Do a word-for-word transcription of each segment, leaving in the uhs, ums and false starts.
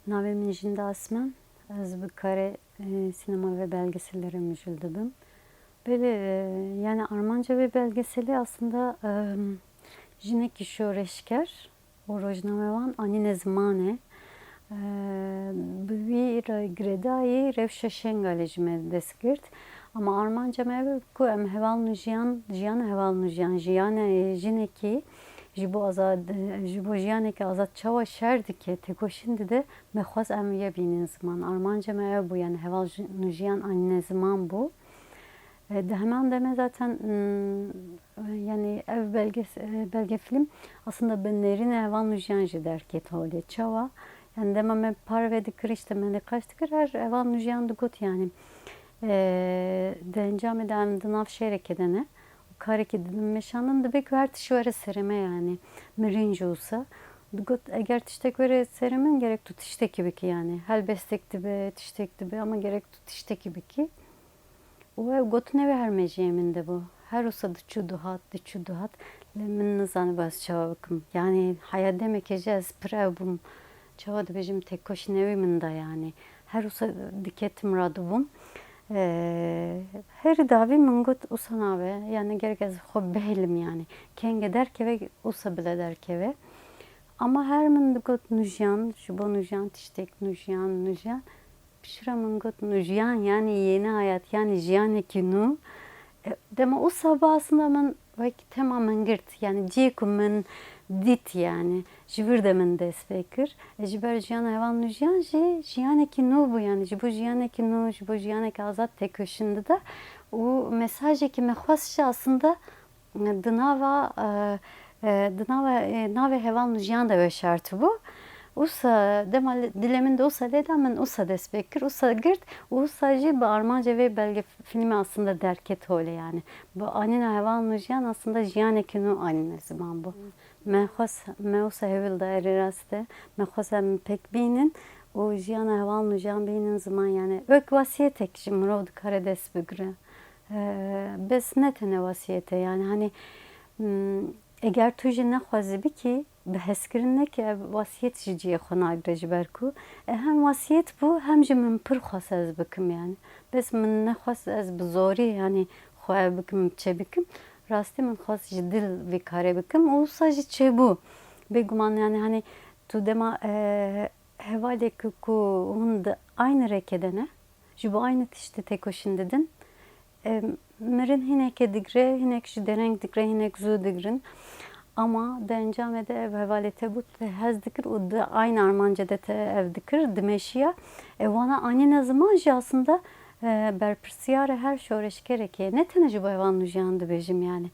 Navê min Jinda Asman. Ez bi karê, e, sînema ve belgesellerê mijûl dibim. Belê, e, yani armanca vê belgeselê aslında, e, jinekî şoreşger û rojnamevan anîne ziman e. E, bi wî re girêdayî rewşa Şengalê ji me dest girt. Ama armanca me ev e ku em heval nûjiyan, jiyana heval nûjiyan, jiyana jinekî ji bo azad, ji bo jiyaneke azad çawa şer dike, têkoşîn dide, me xwest em yê bînin ziman. Armanca me ev bû, yani heval ji-, nûjiyan anîne ziman bû. E, di heman demê zaten, mm, yani ev belges-, e, belgefîlm aslında bi nêrîna heval nûjiyan jî derket holê. Çawa? Yani dema me parve dikir, işte me nîqaş dikir, her heval nûjiyan digot yani, e, di encamê de em di nav şêrekê de ne. Û karekî didin meşandin, dibe ku her tişt were serê me, yani mirin jî wisa. Digot, eger tiştek were serê min, gerek tu tiştekî bikî yani. Helbestek dibe, tiştek dibe ama gerek tu tiştekî bikî. Û ev gotinê wê her mejiyê min de bû. Her wisa diçû dihat, diçû dihat. Lê min nizanibû ez çawa bikim. Yani heya demekê jî ez pir ew bûm. Çawa dibêjim, têkoşînê wî min da yani. Her wisa diketim radibûm. Ee, herî dawî min got, wisa nabe. Yani gerek ez xwe bihêlim yani. Kengê derkeve, wisa bile derkeve. Ama her min digot nûjiyan, ji bo nûjiyan tiştek, nûjiyan, nûjiyan. Piştre min got, nûjiyan, yani yeni hayat, yani jiyanekî nû. E, dema wisa bû aslında min wek tema min girt, yani cihê ku min dît, yani ji vir de min dest pê kir. E, ji ber jiyana heval nûjiyan jî jiyanekî nû bû, yani ji bo jiyanekî nû, ji bo jiyaneke azad têkoşîn dide. Û mesajekî me xwest jî aslında di nava, e, e, di nava, e, navê heval nûjiyan de weşartibû. Wisa dema li-, dilê min de wisa lê da, min wisa dest pê kir, wisa girt û wisa jî bi armanca vê belgefîlmê aslında derket holê yani. Bi anîna heval nûjiyan aslında jiyanekî nû anîne ziman bû. Me xwest, me wisa hêvil da erê rastî, me xwest em pêk bînin û jiyana heval nûjiyan bînin ziman yani. Wek wasiyetek jî mirov dikare dest bigire. Ee, bes ne tene wasiyete, yani hani, hmm, eger tu jî nexwazî bikî, bi hezkirin neke, ev wasiyet ji cihê xwe nagire, ji ber ku, e, hem wasiyet bû, hem jî min pir xwest ez bikim yani. Bes min nexwest ez bi zorî, yani xwe ev bikim, çê bikim. Rastî min xwest ji dil vî karê bikim û wisa jî çêbû. Bêguman yani hani tu dema, e, hevalê ku, ku hûn di aynı rêkê de ne, ji bo aynı tiştî têkoşîn didin. E, mirin hinekê digre, hinek ji dereng digre, hinek zû digrin. Ama di encamê de ev hevalê te bû, te hez dikir û di aynı armancê de te ev dikir, dimeşiya. E, wana anîne ziman jî aslında, e, berpirsiyarê her şoreşgerekê ye. Ne tene ji bo heval nûjiyan dibêjim yani.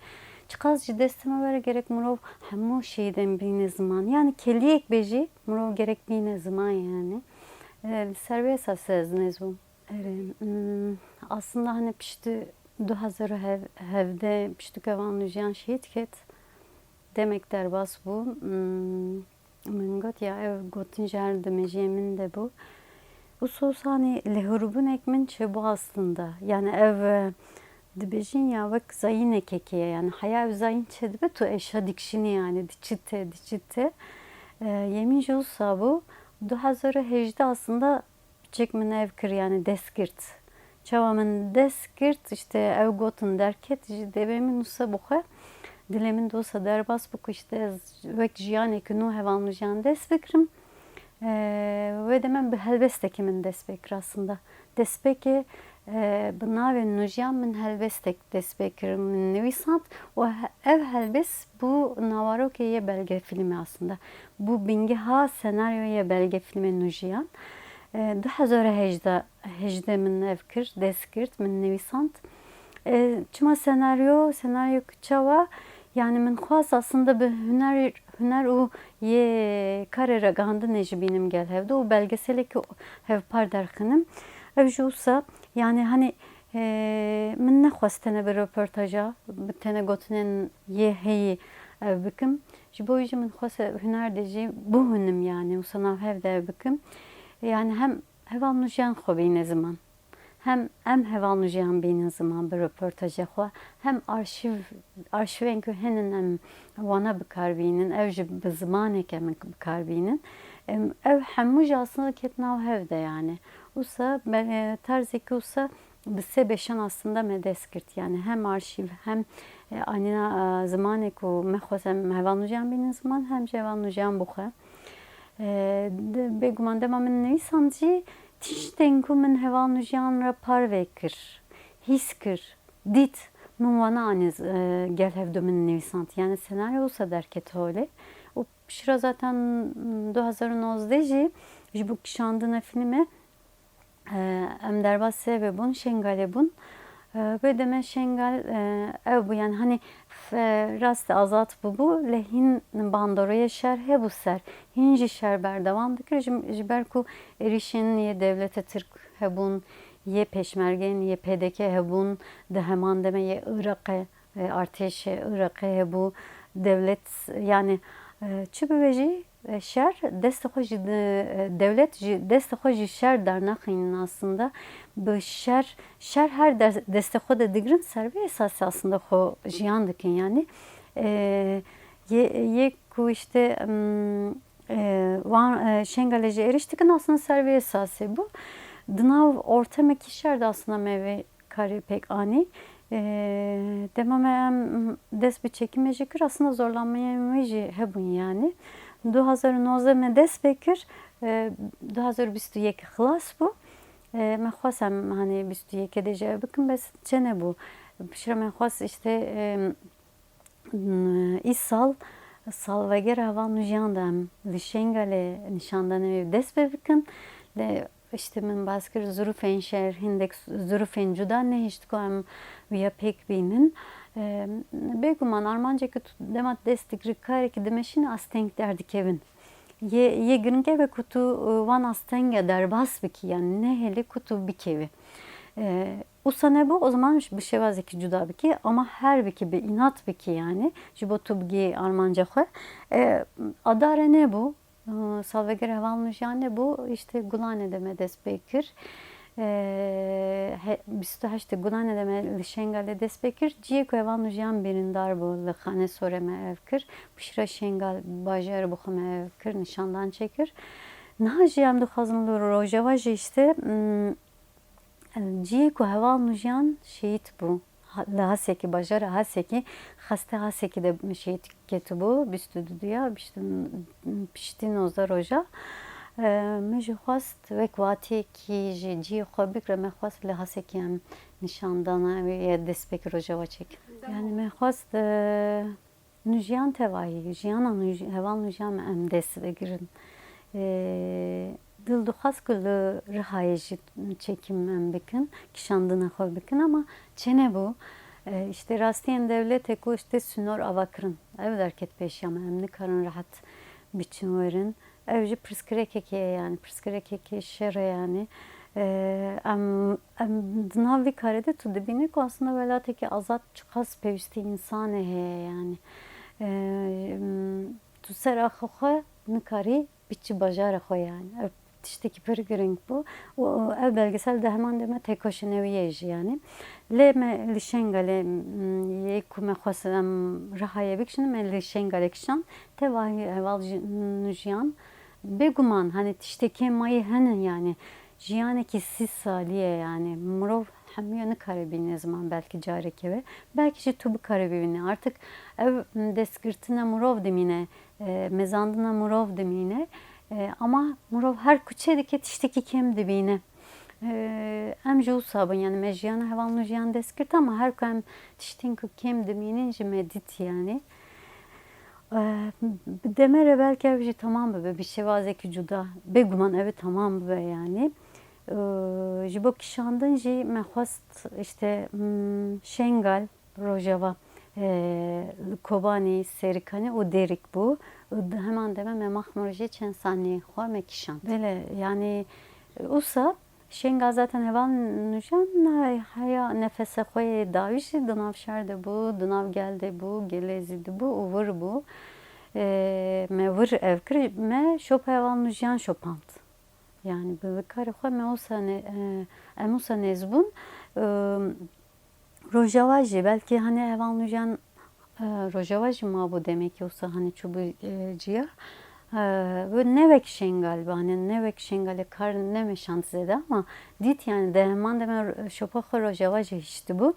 Çiqas ji destê me were gerek mirov hemû şehîdên bîne ziman. Yani keliyek bêjî, mirov gerek bîne ziman yani. E, li ser vê esasê ez nêz bûm. Erê, hmm, aslında hani piştî du hezar û hevdeh piştî ku heval nûjiyan şehîd ket, demek derbas bû. Hmm, min got ya ev gotin ji her di mejiyê min de bû. Û sos hani lihûrbûnek min çêbû aslında. Yani ev, e, dibêjin ya wek zayînekekê ye. Yani heya ev zayîn çêdibe tu eşa dikişînî yani diçite, diçite. E, yê min jî wisa bû. Du hezar û hejdeh aslında Çik min ev kir, yani dest girt. Çawa min dest girt, işte ew gotin derket, ji devê min wisa bi xwe, dilê min de wisa derbas bû ku işte ez wek jiyanekî nû heval nûjiyan dest bikirim. Eee, wê demê bi helbestekî min dest pê kir aslında. Destpêkê, eee, bi navê Nûjiyan min helbestek dest pê kir, min nivîsand û he-, ev helbest bû navarokê yê belgefîlmê aslında. Bû bingeha senaryoyê belgefîlmê Nûjiyan. E, du hezar û hejdeh, hejdeh min ev kir, dest girt, min nivîsand. E, çima senaryo? Senaryo ku çawa? Yani min xwest aslında bi huner, huner û yê karê ragihandinê jî bînim gel hevdu û belgeselekî hevpar derxinim. Ev jî wisa, yani hani, e, min nexwest tene bi roportaja, bi tene gotinên yê heyî ev bikim. Ji bo wî jî min xwest huner de jî bihûnim yani, wisa nav hev de ev bikim. Yani hem heval nûjiyan xwe bîne ziman. Hem em heval nûjiyan bînin ziman bi roportajê xwe, hem arşîv, arşîvên ku hene em wana bi kar bînin, ew jî bi zimaneke min bi kar bînin. Em, ev hemû jî aslında ket nav hev de yani. Usa be-, e, tarzê ki usa bi sê beşan aslında me dest girt. Yani hem arşîv hem, e, anîna, e, zimanê ku me xwest em heval nûjiyan bînin ziman hem jî heval nûjiyan bixwe. E, de, bêguman dema min nivîsand jî tiştên ku min heval nûjiyan re parve kir, hîs kir, dît, min wana anî, e, gel hevdu min nivîsand. Yani senaryo usa derket holê. Û pişra zaten du hazar û nozdeh jî ji bo kişandina fîlmê, e, em derbasê vê bûn, Şengalê bûn. E, wê demê Şengal, e, ew bû, yani hani f-, rast e, azad bûbû, lê hîn bandoroyê şer hebû ser. Hîn jî şer berdewam dikir, ji, ji ber ku êrîşên yê dewleta Tirk hebûn, yê pêşmergeyên yê P D K hebûn, di heman demê yê Iraqê, e, artêşê Iraqê hebû, dewlet, yani, e, çi bibe jî, e, şer destê xwe ji, e, dewlet ji destê xwe ji şer dernaxînin aslında. Bi şer, şer her der-, destê xwe de digirin, ser vê esasê aslında xwe jiyan dikin yani. E, yê, yê ku işte, em, e, wan, e, Şengalê jî êrîş dikin aslında ser vê esasê bû. Di nav ortemekî şer de aslında me vê karê pêk anî. E, dema me em dest bi çekimê jî kir, aslında zorlanmeyên wê jî hebûn yani. Du hazar û nozdeh me dest pê kir, e, du hazar û bîst û yek xilas bû. E, me xwest em, hani, bîst û yekê de jî ev bikin, bes çênebû. Piştre me xwest işte, e, îsal salvegera heval nûjiyan de em li Şengalê nîşandana wê dest pê bikin. Lê işte min bas kir, zirûfên şer, hindek zirûfên cuda nehişt ku em wiya pêk bînin. E, bêguman armanceke tu dema dest digirî karekî dimeşîne asteng derdikevin. Yê, yê giring ev e ku tu, e, wan astenge derbas bikî, yani nehêlî ku tu bikevî. E, usa nebû, o zaman bi şêwazekî cuda bikî, ama her bikî, bi înat bikî yani, ji bo tu bigî armanca xwe. E, adare nebû, e, salvegera heval nûjiyan nebû, işte Gulanê de me dest pê kir. E, he-, bîst û heştê Gulanê de me li Şengalê dest pê kir. Cihê ku heval nûjiyan birîndar bû, li Xanesorê me ev kir. Piştre Şengal bajarê bi xwe me ev kir, nîşandan çêkir. Niha jî em dixwazin li Rojava jî işte, mm, cihê ku heval nûjiyan şehîd bû. Ha-, li Hasekî, bajara Hasekî, xestê Hasekî de şehîd ketibû, bîst û du ya, bîst û, piştî nozdeh roja. E, min jî xwest wek watiyekî ji cihê xwe bigre, me xwest li Hasekî em nîşandana wê ya destpêkê Rojava çêkin. Yani me xwest, e, nûjiyan tevahî, jiyana nûj-, heval nûjiyan em dest vegirin. E, dil dixwest ku li Rihayê jî çekim em bikin, kişandina xwe bikin ama çênebû. E, işte rastiyên dewletê ku işte sînor ava kirin. Ev derket pêşiya me, em nikarin rehet biçin werin. Ev jî pirsgirêkekê ye yani, pirsgirêkekê şer e yani. E, em, em di nav vî karê de tu dibînî ku aslında welatekî azad çiqas pêwîstî însanê heye yani. E, em, tu ser axa xwe nikarî biçî bajarê xwe yani. Ev tiştekî pir giring bû. Û ev belgesel di heman demê têkoşîna wî ye jî yani. Lê me li Şengalê, m, yê ku me xwest em Rihayê bikişînin, me li Şengalê kişand. Tevahî heval ji-, nûjiyan. Bêguman, hani tiştekê mayî hene yani. Jiyanekî sî salî ye yani. Mirov hemûya nikare bîne ziman belkî careke we. Belkî jî tu bikare bibîne. Artık ev, m, destgirtina mirov dimîne, e, mezandina mirov dimîne. E, ama mirov her ku çê dike tiştekî kêm dibîne. E, em jî wisa bûn, yani me jiyana heval nûjiyan dest girt ama her ku em tiştên ku kêm dimînin jî me dît yani. E, bi demê re belkî ev jî temam bibe, bi şêwazekî cuda. Bêguman ev ê temam bibe yani. E, ji bo kişandin jî me xwest işte, hmm, Şengal, Rojava, e, Kobanî, Serîkanî û Dêrik bû. Û di heman demê me Mexmûr jî çend saniyê xwe me kişand. Belê, yani, usa Şengal zaten heval nûjiyan heya nefesa xwe yê dawî jî di nav şer de bû, di nav gel de bû, gelê zî de bû û wir bû. E, me wir ev kir, me şopa heval nûjiyan şopand. Yani bi, bi karê xwe me wisa ne-, e, em wisa nêz bûn. E, Rojava jî, belkî hani heval nûjiyan, e, Rojava jî mabû demekî wisa hani çûbû, e, ciya. Ee, bu ne wek Şengal bane, ne wek Şengalê kar nemeşand zêde ama dît yani de heman de me şopa xwe Rojava jî hiştibû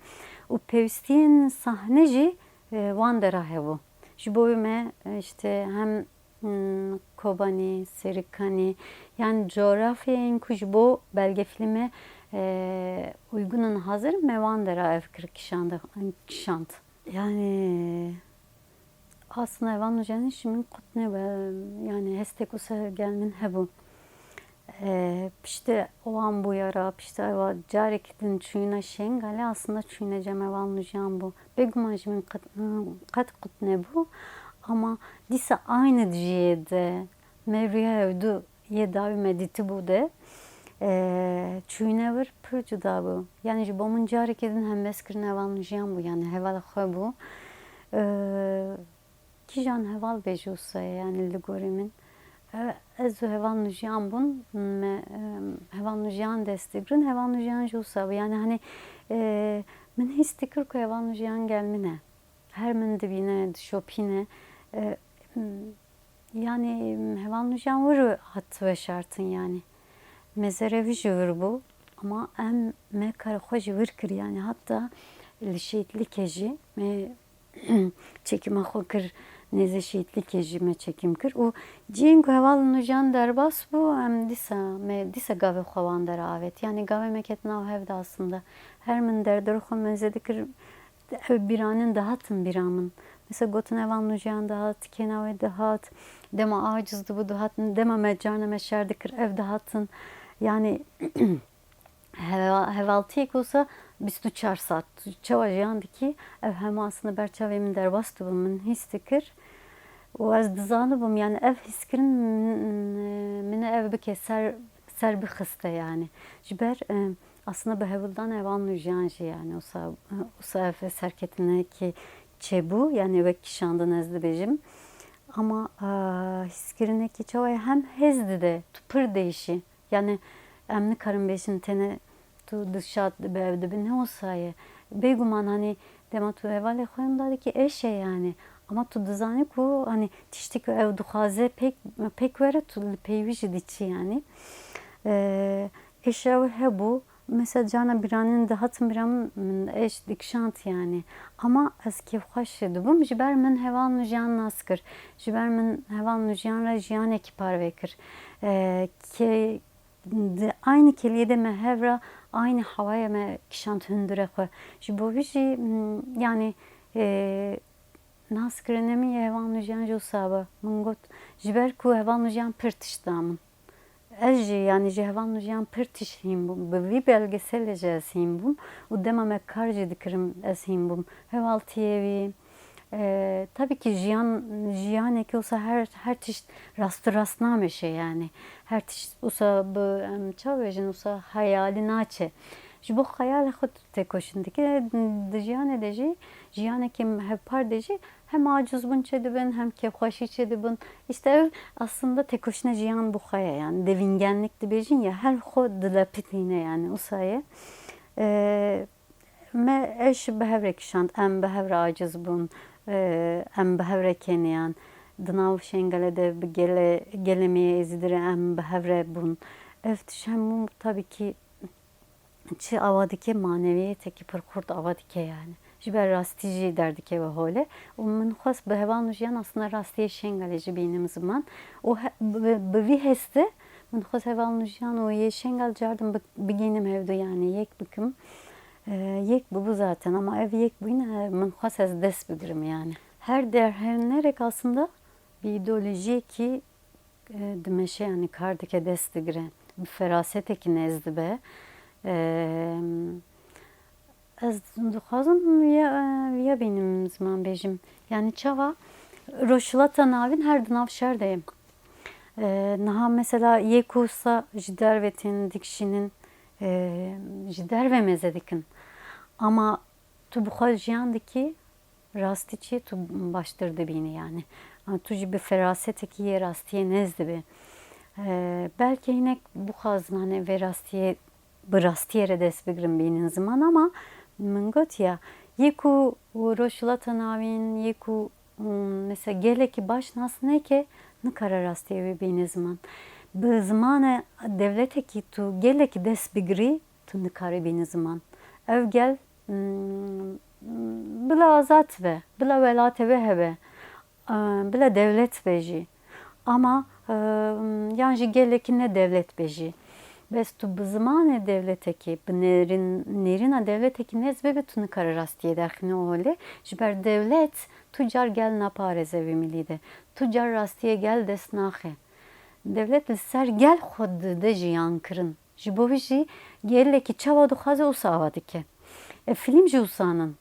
û pêwîstiyên sahne jî, e, wan dera hebû. Ji bo wê me, e, işte hem, hmm, Kobanî, Serîkanî, yani coğrafyayên ku ji bo belgefîlme, e, uygun in hazir me wan dera ev kir kişand, kişand. Yani aslında heval nûjenî ji min qut nebe, yani hestek wisa gel min hebû. E, piştî wan bûyera, piştî ewa carekî din çûyîna Şengalê, aslında çûyîna cem heval nûjan bû. Bêguman ji min qet, qet qut nebû. Ama dîsa aynı dijiyê de me rûya hevdu yê dawî me dîtibû de, e, çûyîne wir pir cuda bû. Yani ji bo min carekî din hembeskirina heval nûjiyan bû, yani hevala xwe bû. E, kîjan heval bêje wisa ye, yani li gorî min. E, ez û heval nûjiyan bûn, me, e, heval nûjiyan dest digirin, heval nûjiyan jî wisa bû. Yani hani, e, min hîs dikir ku heval nûjiyan gel min e. Her min dibîne, dişopîne. E, m, yani, heval nûjan wir hat veşartin yani. Me zere wî ji wir bû, ama em me karê xwe ji wir kir yani. Hatta li şehîtlîkê jî me çekîma xwe kir, nêzê şehîtlîkê jî me çekîm kir. Û cihên ku heval nûjan derbas bû, em dîsa, me dîsa gavê xwe wan dera avêt. Yani gavê me ket nav hev de aslında. Her min derdora xwe me zêde kir, ew bîranin dihatin bîra min. Mesela gotin, ev an nûjeyan dihat, kêna wê dihat, dema aciz dibû dihatin, dema me carna me şer dikir, ev dihatin. Yani heva-, hevaltiyek olsa bîst û çar saet çawa jiyan dikî, ev hema aslında ber çavê min derbas dibû, min hîs dikir. Û ez dizanibûm, yani ev hîskirin min, min ê ev bike ser, ser bixiste yani. Ji ber, e, Aslında bi hewldan evan nûjiyan jî yani wisa, wisa ev serketinekî çêbû, yani wek kişandin ez dibêjim. Ama, e, hîskirinekî çawa ye, hem hêz dide, tu pir değişî. Yani em nikarin bêjin tenê tu dişat dibe ev dibe, ne wisa ye. Bêguman hani dema tu hevalê xwe hemda dikî eş e yani. Ama tu dizanî ku hani tiştî ku ew dixwaze pêk, pêk were tu li pey wî jî diçî yani. E, Eşya wê hebû, mesela carna bîranên dihatin bîra min, min eş dikişand yani. Ama ez kêfxweş dibûm, ji ber min heval min jiyan nas kir. Ji ber min heval min jiyan re jiyanekî parve kir. Ee, ke-, di aynı keliyê de me hev re aynı hewaya me kişand hundure xwe. Ji bo vî jî, m, yani, e, Naskirine min yê heval nûjiyan jî wisa be. Min got, ji ber ku heval nûjiyan pir tişt da min. Ez jî, yani ji heval nûjiyan pir tişt hîn bûm. Bi vî belgeselê jî ez hîn bûm. Û dema me kar jî dikirim ez hîn bûm. Hevaltiyê wî, e, tabii ki jiyan, jiyanekî wisa her, her tişt rast û rast nameşe yani. Her tişt wisa bi, em, çawa bêjin, wisa hayalî naçe. Ji bo xeyalê xwe têkoşîn dike, di jiyanê de jî, jiyanekî hevpar de jî hem aciz bûn çêdibin, hem kêfxweşî çêdibin. Îşte ev aslında têkoşîna jiyan bi xwe ye, yani devîngenlik dibêjin ya, her xwe dilepitîne yani, wisa ye. Ee, me eş bi hev re kişand, em bi hev re aciz bûn, ee, em bi hev re keniyan. Di nav Şengalê de bi gelê, gelê me yê Êzidî re em bi hev re bûn. Ev tişt hemû tabii ki çi awa dike, maneviyeteke pir xurt awa dike yani. Ji ber rastî jî derdikeve holê. Û min xwest bi heval nûjiyan aslında rastiyê Şengalê jî bînim ziman. Û he-, bi, bi vî heste min xwest heval nûjiyan û yê Şengal cardin bi-, bigînim hevdu yani yek bikim. Ee, yek bibû zaten ama ev yek bûyîne min xwest ez dest bigirim yani. Her derhevnerek aslında bir ideolojiyekî e, dimeşe, yani kar dike, dest digire. Bi ferasetekî nêz dibe. E, ez dixwazim viya, viya bînim ziman bêjim. Yani çawa Rojhilata Navîn her di nav şer de ye. E, niha mesela yê ku wisa ji derve tên dikişînin, e, ji derve meze dikin. Ama tu bi xwe jiyan dikî, Rastî çi ye, tu baştir dibînî yani. Ama tu jî bi ferasetekî yê rastiyê nêz dibî. Ee, belkî hinek bixwazin hani vê rastiyê, bi rastiyê re dest bigirin bînin ziman ama min got ya, yê ku Rojhilata Navîn, yê ku, hmm, mesela gelekî baş nas neke, Nikare rastiyê wê bîne ziman. Bi zimanê dewletekî tu gelekî dest bigirî, tu nikarî bîne ziman. Ev gel, mm, bila azad be, bila welatê wê hebe, e, bila dewlet be jî. Ama, e, yan jî gelekî ne dewlet be jî. Bes tu bi zimanê dewletekî, bi nêrîn-, nêrîna dewletekî nez bebe, tu nikare rastiyê derxînî holê. Ji ber dewlet tu car gel naparêze wî milî de. Tu car rastiyê gel dest naxe. Dewlet li ser gel xwe dide jiyan kirin. Ji bo wî jî gelekî çawa dixwaze wisa ava dike. E, fîlm jî wisan in.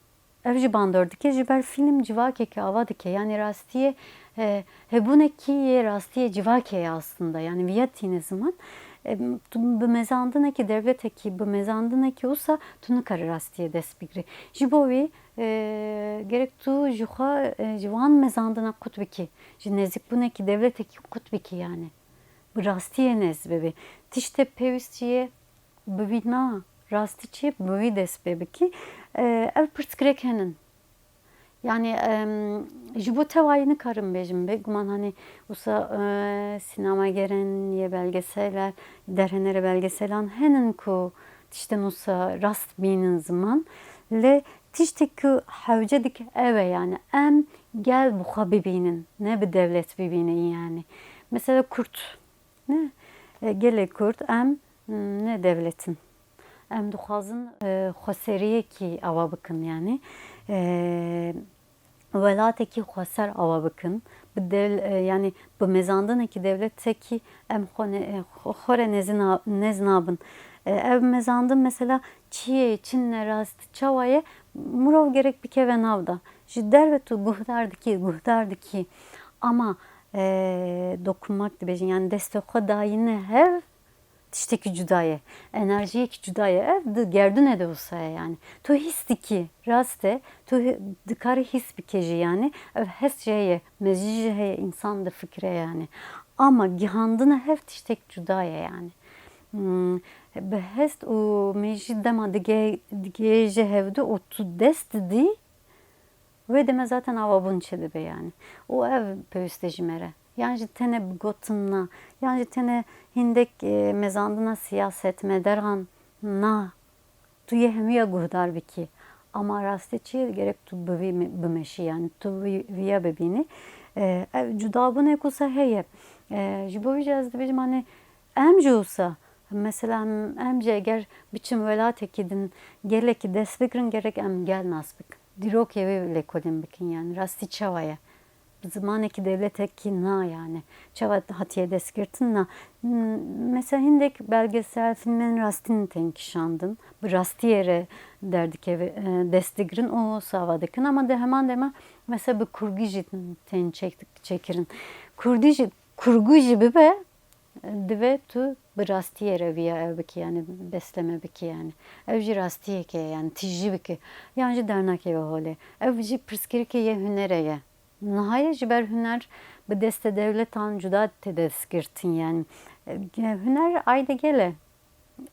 Ev jî bandor dike, ji ber fîlm civakekê ava dike. Yanî rastiyê, e, hebûnekî yê rastiyê civakê ye aslında. Yanî viya tîne ziman. E, tu bi mezandinekî dewletekî, bi mezandinekî wisa tu nikare rastiyê dest bigirî. Ji bo wî, e, gerek tu ji xwe, e, ji wan mezandina qut bikî. Ji nêzîkbûnekî dewletekî qut bikî yanî. Bi rastiyê nez bibî. Tiştê pêwîst çi ye? Bi wî na, rastî çi ye? Bi wî dest pê bikî. E, ev pirsgirêk henin. Yanî, em, ji bo tevayî nikarim bêjim, bêguman, hanî wisa, e, sînemagerin yê belgeseler, derhênerê belgeselan henin ku tiştên wisa rast bînin ziman. Lê tiştê ku hewce dike ew e, yanî em gel bi xwe bibînin, ne bi dewlet bibînin yanî. Mesela Kurd, ne? E, gelê Kurd em, m, ne dewlet in. Em dixwazin, e, xweseriyekî ava bikin, yanî, e, welatekî xweser ava bikin. Bi dewl-, e, yanî bi mezandinekî dewletekî em xwe ne-, e, xwe, xwe re nêzî na-, nêz nabin. E, ev mezandin mesela çi ye, çi ne rast, çawa ye, mirov gerek bikeve nav de. Ji derve tu guhdar dikî, guhdar dikî. Ama, e, dokunmak dibêjin, yanî destê xwe dayîne hev, tiştekî cuda ye. Enerjiyekî cuda ye. Ev di gerdûnê de wisa ye yanî. Tu hîs dikî, rast e, tu hi-, dikarî hîs bikê jî yanî. Ev his jî heye, mezî jî heye, însan difikire yanî. Ama gihandina hev tiştek cuda ye yanî. Hmm, bi hest û mejî dema dige-, digihêje hevdu û tu dest didî, wê deme zaten avabûn çêdibe yanî. Û ev pêwîst e ji me re. Yan jî tenê bi gotin na, yan jî tenê hindek, e, mezandina siyasetmedaran na. Tu yê hemûya guhdar bikî. Ama rastî çi ye? Gerek tu bi vî me-, bimeşî, yanî tu vî-, viya bibînî. E, ev cudabûnek wisa heye. E, ji bo vî jî ez dibêjim, hanî em jî wisa, mesela em, em jî eger biçin welatekî din gelekî dest bigirin, gerek em gel nas bikin. Dîrokê wê lêkolîn bikin, yanî rastî çawa ye? Bi zimanekî dewletekî na yanî. Çawa hatiye destgirtin na. M-, mesela hindek belgesel fîlmên rastîn tên kişandin. Bi rastiyê re derdikeve, e, dest digirin û sava dikin. Ama di heman dema mesela bi kurgî jî tên çek-, çêkirin. Kurdî jî, kurgû jî bibe, divê tu bi rastiyê re viya ev bikî, yanî besleme bikî yanî. Ev jî rastiyek e, yanî tijî bikî. Yan jî dernakê ve holê. Ev jî pirsgirêkê yê hunerê ye. Niha ye ji ber huner bi destê dewletan cuda tê destgirtin yanî. E, huner aydê gel e.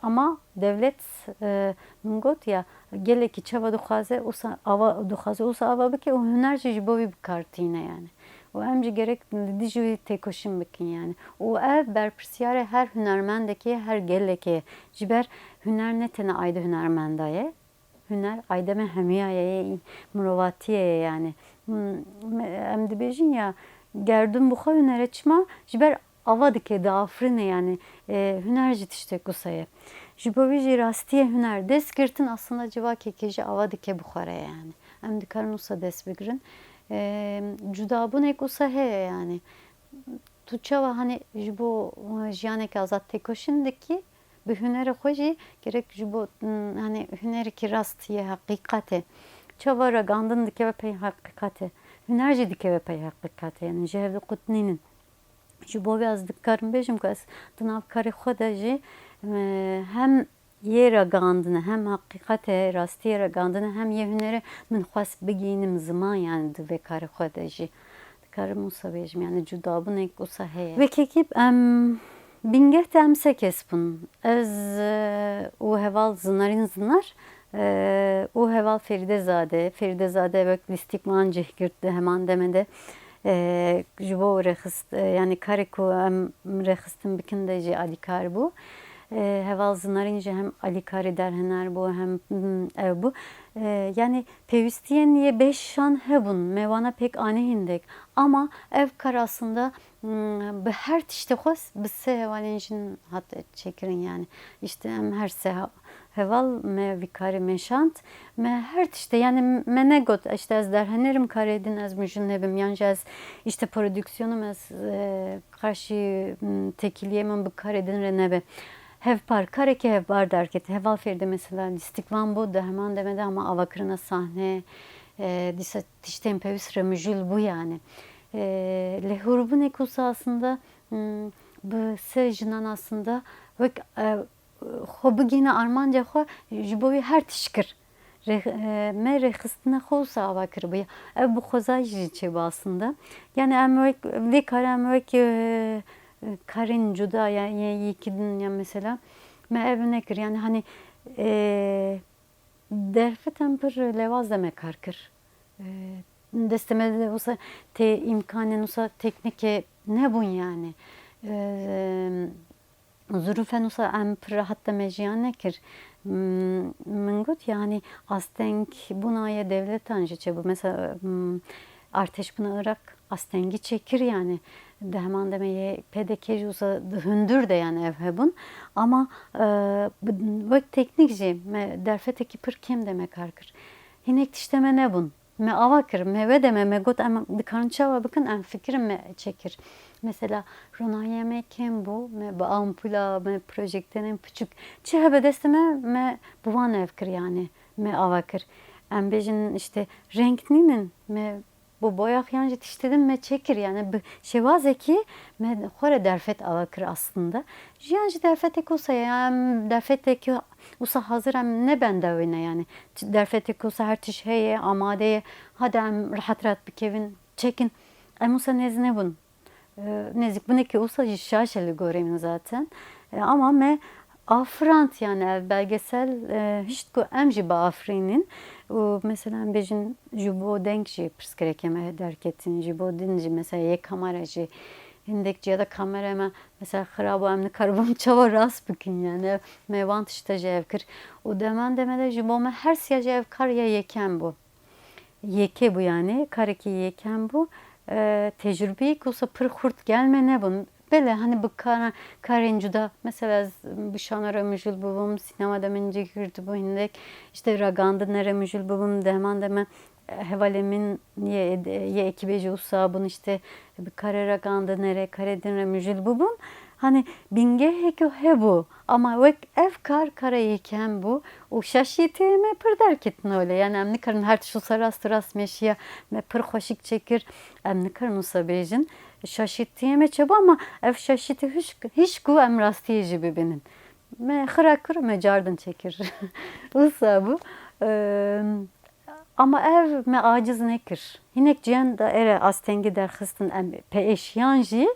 Ama dewlet, e, min got ya, gelekî çawa dixwaze, wisa ava, dixwaze, wisa ava bike û huner jî ji bo wî bi kar tîne yanî. Û em jî gerek li dijî wî têkoşîn bikin yanî. Û ev berpirsiyarê her hunermendekê, her gelekê. Ji ber huner ne tenê aydê hunermenda ye. Huner aydê me hemûya ye, yê mirovatiyê ye yanî. M-, em dibêjin ya, gerdûn bi xwe huner e, çima? Ji ber ava dike, diafirîne yanî, e, huner jî tiştek wisa ye. Ji bo vî jî rastiyê huner dest girtin aslında civakekê jî ava dike bi xwe re ye yanî. Em dikarin wisa dest bigirin. E, cudabûnek wisa heye yanî. Tu çawa hanî ji bo, e, jiyanek azad têkoşîn dikî, bi hunerê xwe jî gerek ji bo, m, hanî hunerekî rast yê heqîqetê. Çawa ragandin dikeve pey heqîqetê. Huner jî dikeve pey heqîqetê. Yanî ji hev di qut nînin. Ji bo vê ez dikarim bêjim ku ez di nav karê xwe de jî, e, hem yê ragihandine, hem heqîqetê, rastiyê ragihandine, hem yê hunerê min xwest bigihînim ziman, yanî di vê karê xwe de jî dikarim wisa bêjim, yanî cudabûnek wisa heye. Wekekî em bingeh de em sê kes bûn. Ez, e, û heval Zinarîn Zinar, e, û heval Ferîde Zade. Ferîde Zade wek lîstîk man cih girt di heman demê de. E, ji bo rêxist, e, yani karê ku em rêxistin bikin de jî alîkar bû. E, heval Zinarîn jî hem alîkarî derhener bû, hem, hmm, ev bû. E, yani pêwîstiyên yê beşan hebûn, me wana pêk anî hindek. Ama ev kar aslında, hmm, bi her tiştê xwe bi sê hevalên jin hat çêkirin yani. İşte em her sê ha-, heval me vî karê meşand. Me her tiştê, yani me negot, işte ez derhenerim karê din, ez mijûl nebim, yan jî ez işte prodüksiyonum, ez, e, karşî, m, têkiliyê min bi karê din re nebe. Hevpar, karekî hevpar derket. Heval Fêrdê mesela lîstikvan bû, di heman demê de ama avakirina sahne, e, dîsa tiştên pêwîst re mijûl bû yani. E, lê hûrbûnek wisa aslında, m, bi sê jinan aslında wek, e, xwe bigihîne armanca xwe, ji bo wî her tişt kir. Rêx-, e, me rêxistina xwe wisa ava kiribuye. Ev bi xwezayî jî çêbû aslında. Yani em wek, vê karê em wek, e, karên cuda ya, ya yekî din ya mesela me ev nekir. Yani hani, e, derfet em pir lewaz de me kar kir. E, destê me de wisa tê îmkanên wisa teknîkê nebûn yani. E, Zirûfên wisa em pir rehat de me jiyan nekir. M-, min got, yani, asteng bûna yê dewletan jî çêbû. Mesela, m, artêş bûna Iraq astengî çêkir, yani, di heman demê yê P D K jî wisa di hundir de, yani, ev hebûn. Ama, e, bi, wek teknîk jî me derfetekî pir kêm de me kar kir. Hinek tiştê me nebûn. Me ava kir, me wê demê me got, em dikarin çawa bikin, em fikirin me çêkir. Mesela, ronahiyê me kêm bû, me bi ampula, me projektörên piçûk, çi hebe destê me, me bi wan ev kir, yani, me ava kir. Em bêjin, işte, reng nînin, me bi boyax yan jî tiştê din me çêkir, yani, bi şêwazekî me xwe re derfet ava kir aslında. Jiyan jî derfetek wisa ye, em derfetekî wisa hazir em ne benda wê ne, yani. Ç-, derfetek wisa her tişt heye, amade ye. Hadi em rehat rehat bikevin, çekin. Em wisa nêz nebûn. E, nêzîkbûnekî wisa jî şaş e li gorî min zaten. E, ama me afirand, yani ev belgesel, e, hişt ku em jî biafirînin. Û mesela em bêjin ji bo deng jî pirsgirêkê me derketin, ji bo din jî mesela yê kamera jî hindek ciya de kamera me mesela xirab û em nikaribûn çawa rast bikin, yani me van tişta jî ev kir. Û deman demê de ji bo me her siya jî ev kar ya yekem bû. Yekê bû yani, karekî yekem bû. E, tecrubeyek wisa pir xurt gel me nebûn. Belê, hani bi kara-, karên cuda, mesela ez bi şano re mijûl bûbûm, sînema de min cih girtibû hindek, işte ragandine re mijûl bûbûm, di heman de me, e, hevalê min yê, yê ekîbê jî wisa bûn, işte bi karê ragandine re, karê din re mijûl bûbûn. Hani bingeheke hebû, ama wek ev kar, kara yekem bû û şaşiyetiyê me pir derketin holê. Yani em nikarin her tişt wisa rast û rast meşiya me pir xweşik çêkir. Em nikarin wisa bêjin. Şaşiyetiyê me çêbû ama ev şaşiyetî hiç, hiç ku em rastiyê jî bibînin. Me xira kir, me cardin çêkir. Wisa bû. Em, Ama ev me aciz nekir. Hinek ciyan da ere astengî derxistin em pê eşiyan jî.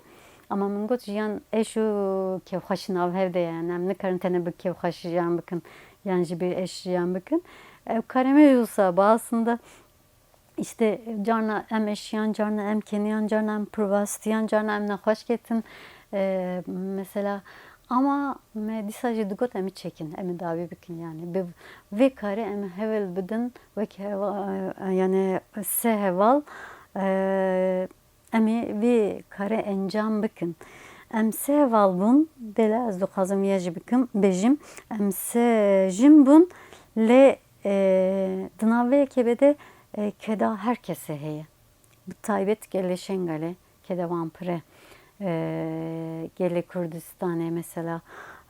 Ama min got jiyan eş û kêfxweşî nav hev de ye. Yani em nikarin tenê bi kêfxweşî jiyan bikin, yan jî bi eş jiyan bikin. Ev karê me jî wisa bi aslında işte carna em eşiyan, carna em keniyan, carna em pirvastiyan, carna em nexweş ketin. Ee, mesela ama me dîsa jî digot em ê çêkin, em ê dawî bikin yani. Bi vê karê em ê hewl bidin wek heva-, yani sê heval, e, em ê vê karê encam bikin. Em sê heval bûn, belê ez dixwazim ya jî bikim, bêjim, em sê jin bûn, lê, e, di nav vê yekê de, e, keda her kesê heye. Bi taybet gelê Şengalê, keda wan pir e. E, gelê Kurdistanê mesela,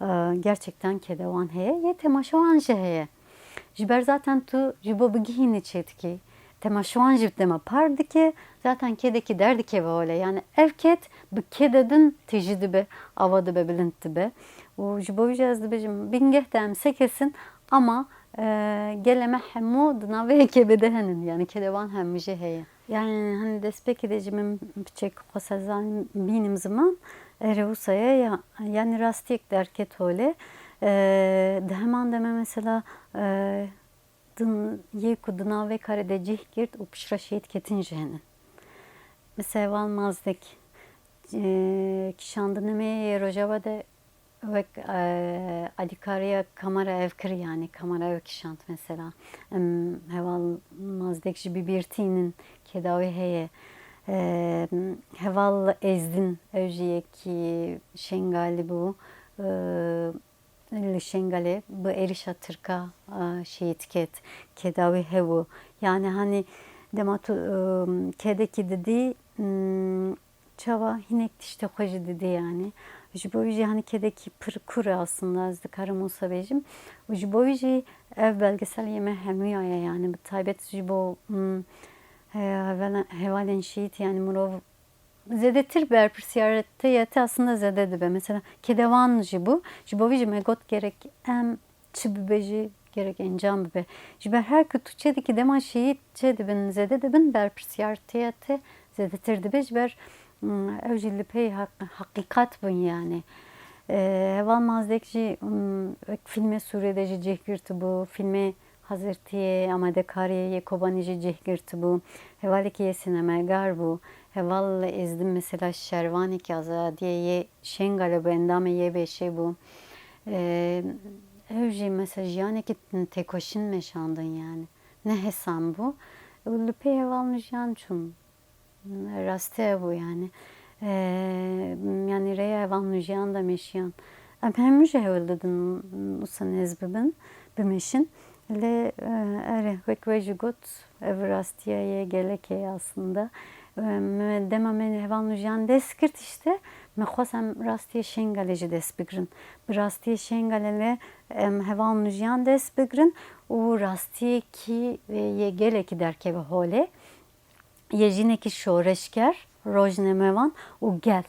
e, gerçekten keda wan heye, yê temaşewan jî heye. Ji ber zaten tu ji bo bigihînî çê dikî. Temaşewan jî dema par dike, zaten kêdekî derdikeve holê. Yani ev kêd bi kêde din tijî dibe, ava dibe, bilind dibe. Û ji bo wî jî ez dibêjim, bingeh de em sê kes in, ama, e, gelê me hemû di navê yekê bide henin. Yani kêde wan hemû jî heye. Yani hani destpêkê de jî min piçek xwe sezan bînim ziman, erê wisa ye ya, yani rastiyek derket holê. E, di heman de me mesela, e, din, yê ku di nav vê karê de cih girt û piştre şehîd ketin jî hene. Mesela Heval Mazdek, e, kişandinê me yê Rojava de wek, e, alîkariya kamera ev kir, yanî kamera ev kişand mesela. Em, Heval Mazdek ji Bibîrtîn in, keda wê heye. E, Heval Êzdin, ew jî yekî Şengalî bû. E, Li Şengalê bi êrişa Tirka, e, şehîd ket. Keda wê hebû. Yanî, hanî dema tu, e, kedekî didî, m, çawa hinek tiştê xwe jî didî, yanî. Ji bo wî jî, hanî, kedekî pir kûr e aslında, ez dikarim wisa bêjim. Û ji bo wî jî ev belgesel yê me hemûya ye, yanî, bi taybet ji bo, m, he-, hevala-, hevalên şehîd, yanî, mirov zêdetir berpirsiyariyetê aslında zêde dibe. Mesela keda wan jî bû. Ji bo vî jî me got gerek em çi bibe jî gerek encam bibe. Ji ber her ku tu çê dikî dema şehîd çê dibin, zêde dibin, berpirsiyariyetê zêdetir dibe. Ji ber, mm, ew jî li pey heq-, heqîqet bûn yanî. E, Heval Mazdek jî, mm, wek fîlmê Sûriyê de jî cih girtibû, fîlmê hazirtiyê, amadekariyê yê Kobanî jî cih girtibû. Hevalekî yê sînemegar bû. Heval Êzdin mesela şervanekî azadiyê yê Şengalê bû, endamê Y B Ş'ê bû. Eee, ew jî mesela jiyanekî têkoşîn meşandin yanî. Ne hesan bû. Û li pey Heval Nûjiyan çûm. Rastî hebû yanî. Eee, yanî rêya Heval Nûjiyan de meşiyan. Em hemû jî hewl didin wisa nêz bibin, bimeşin. Lê, eee, erê, wek we jî got, ev rastiya ye gelekê ye aslında. Eee, me, dema me Heval Nûjiyan dest kir tiştê, me xwest em rastiyê Şengalê jî dest bigirin. Bi rastiyê Şengalê lê em Heval Nûjiyan dest bigirin û rastiyekî, eee, yê gelekî derkeve holê. Yê jinekî şoreşger, rojnamevan û gel.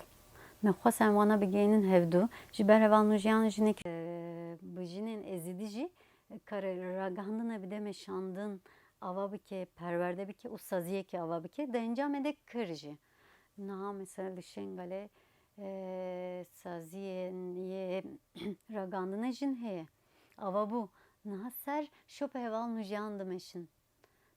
Me xwest em wana bigihînin hevdu. Ji ber Heval Nûjiyan jinek, e, bi jinên êzidî jî kare ragihandine bide meşandin ava bike, perwerde bike û saziyekê ava bike. Di encamê de kir jî. Niha mesela li Şengalê, e, saziyên yê ragihandine jin heye. Ava bû. Niha ser şopa Heval Nûjiyan dimeşin.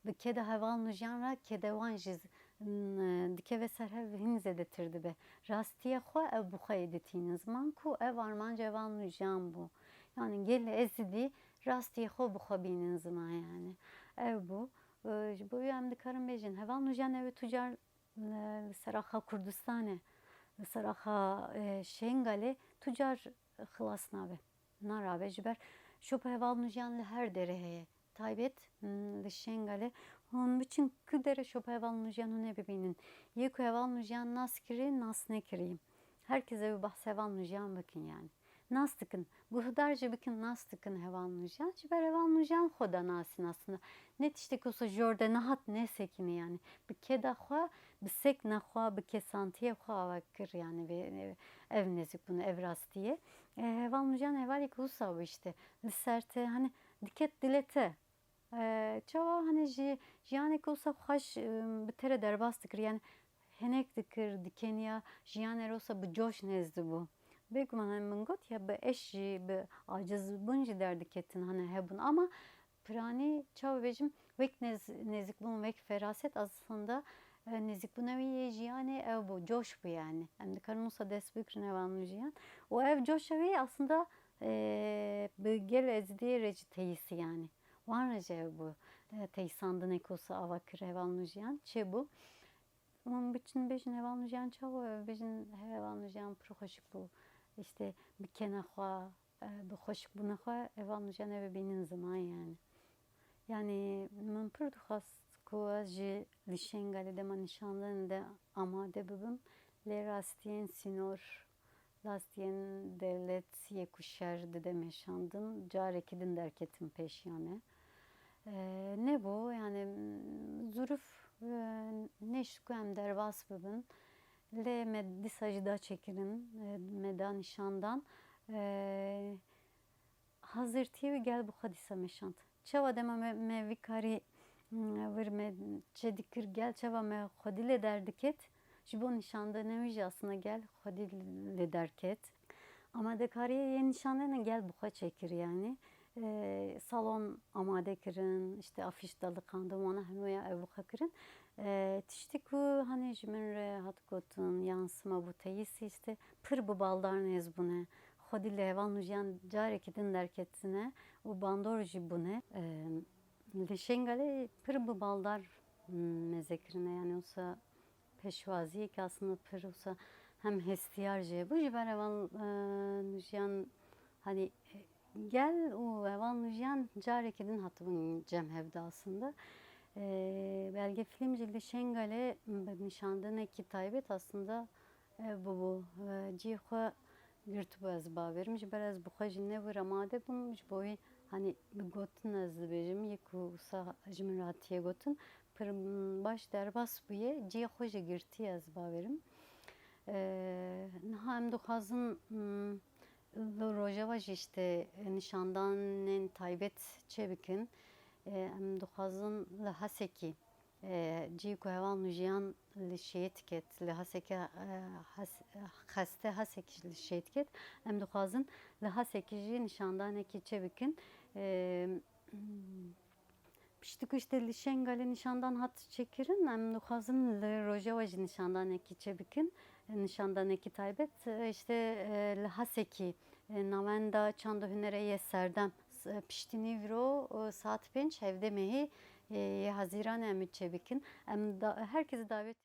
Bi keda Heval Nûjiyan re keda wan jî z-, n-, dikeve ser hev, hîn zêdetir dibe. Rastiyê xwe ew bi xwe yê ditînin ziman ku ev armanca Heval Nûjiyan bû. Yanî gel êzidî rastiyê xwe bi xwe bînin ziman yanî. Ew bû. E, ji bo wî em dikarin bêjin, Heval Nûjiyan ew ê tu car, e, li ser axa Kurdistanê, li ser axa, e, Şengalê tu car xilas nabe. Narabe ji ber şopa Heval Nûjiyan li her derê heye. Taybet, hmm, li Şengalê. Hûn biçin ku derê şopa Heval Nûjiyan hûn ê bibînin. Yê ku Heval Nûjiyan nas kirî, nas nekirî. Her kes ê behsa Heval Nûjiyan bikin yanî. Nas dikin. Guhdar jî bikin, nas dikin Heval Nûjiyan. Ji ber Heval Nûjiyan xwe da nasîn aslında. Ne tiştek wisa jor de nehat, ne sekînî yanî. Bi keda xwe, bi sekna xwe, bi kesantiyê xwe ava kir yanî vê, ev nêzîkbûn, ev rastiyê. E, Heval Nûjiyan hevalek wisa bû işte. Li ser te, hani diket dilê te. E, çawa hani ji jiyanek wisa xweş, e, bi te re derbas dikir. Yani henek dikir, dikeniya jiyanê re wisa bi coş nêz dibû. Bêguman hani min got ya bi eş jî, bi acizbûn jî derdiketin hani hebûn. Ama piranî çawa bêjim, wek nêz-, nêzikbûn, wek feraset aslında, e, nêzikbûna wî yê jiyanê ew bû, coş bû yani. Em dikarin wisa dest bigirin Heval Nûjiyan. Û ev coşa wî aslında, e, bi gel êzidiyê re jî teyîsî yani. Wan re jî ew bû, e, teyîsandinek wisa ava kir Heval Nûjiyan. Çêbû. Hûn biçin bêjin Heval Nûjiyan çawa, bêjin Heval Nûjiyan pir xweşik bû. İşte bi kena xwe, e, bi xweşikbûna xwe Heval Nûjiyan eve bînin ziman yani. Yani min pir dixwest ku ez jî li Şengalê dema nîşandinê de amade bibim, lê rastiyên sînor, rastiyên dewlet yê ku şer dide meşandin, carekî din derketim pêşiya me. E, nebû, yani, m, zuruf, e, nêşt ku em derbas bibin. Lê me dîsa jî da çêkirin, e, me da nîşandan. E, hazirtiyê wî gel bi xwe dîsa meşand. Çawa dema me, me vî karî, m, vir me çê dikir gel, çawa me xwedî lê derdiket, ji bo nîşandina wî jî aslında gel xwedî lê derket. Amadekariyê yê nîşandina gel bi xwe çêkir, yanî. E, salon amade kirin, işte afîş daliqandin, wana hemûya ew bi xwe kirin. E, tiştî ku hani ji min re hat gotin, yan sima bû teyîsî, işte pir bi baldar nêz bûne. Xwedî li heval nûjiyan carekî din derketine û bandor jî bûne. E, li Şengalê pir bi baldar, m, meze kirine, yani wisa pêşwaziyek aslında pir wisa hem hestiyar jî hebû ji ber heval, e, nûjiyan, hani, e, gel û heval nûjiyan carekî din hatibûn cem hev de aslında. E, belgefîlm jî li Şengalê bi nîşandinekî taybet aslında, e, bûbû. E, cihê xwe girtibû, ez bawerim. Ji ber ez bi xwe jî ne wir amade bûm, ji bo wî, hani, bi gotin ez dibêjim, yê ku wisa ji min re hatiye gotin, pir, m, baş derbas bûye, cihê xwe jî girtiye, ez bawerim. E, niha em dixwazin, m, li Rojava jî işte nîşandanên taybet çêbikin. E, em dixwazin li Hesekî, e, cihê ku heval nûjiyan li şêt diket, li Hesekê, e, Hes-, xeste Hesekî li şêt diket. Em dixwazin li Hesekî jî nîşandanekî çêbikin. E, Piştî ku işte li Şengalê nîşandan hat çêkirin, em dixwazin li Rojava jî nîşandanekî çêbikin, nîşandanekî taybet. E, işte, e, li Hesekî, e, Navenda Çand û Hunerê yê Serdem, s-, piştî nîvro, e, saet pênc, hevdeh mehê, e, yê Hezîranê em ê çêbikin. Em da-, herkes davet